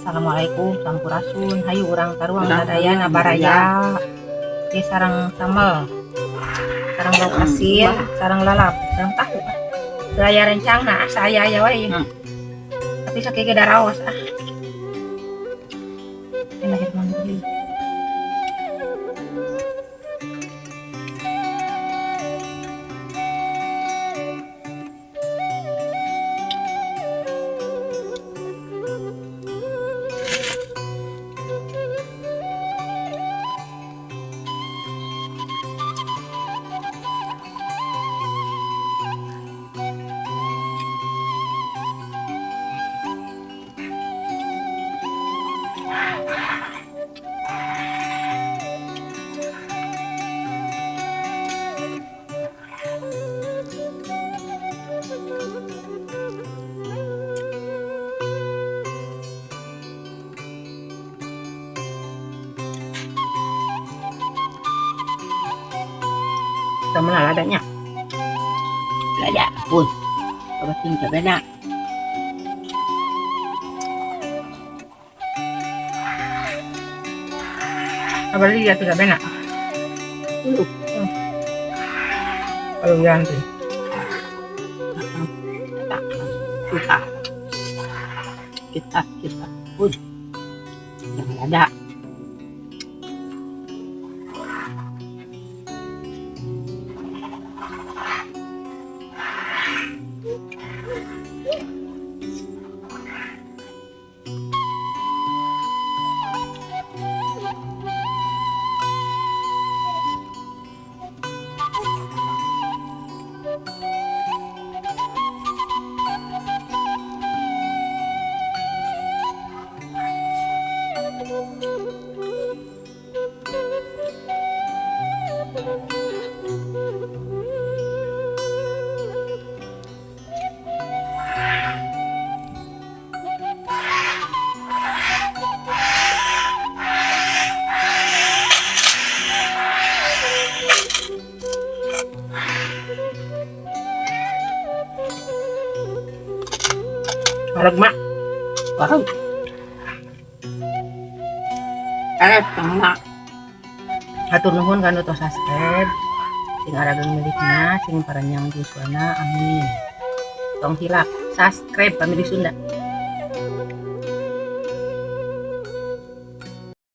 Assalamualaikum, sampurasun. Hayu urang taruang Urang sadayana taruang baraya. Ieu sareng sambel. Sareng lauk asin, sareng lalap, sareng tahu. Teu aya rencangna, asa aya-aya wae. Tapi sakieu ge daraos ah. Bismillahirrahmanirrahim. Sama ladanya. Lada pun. Abating cabena. Abali ya tidak benak. Kalau ganti. Kita. Kita kita pun. Yang lada. Wareg mak. Wow. Eh, tengah. Hatur nuhun kana tos subscribe. Sing arageng milikna, sing paranjang yuswana, amin. Tong hilap subscribe Family Sunda.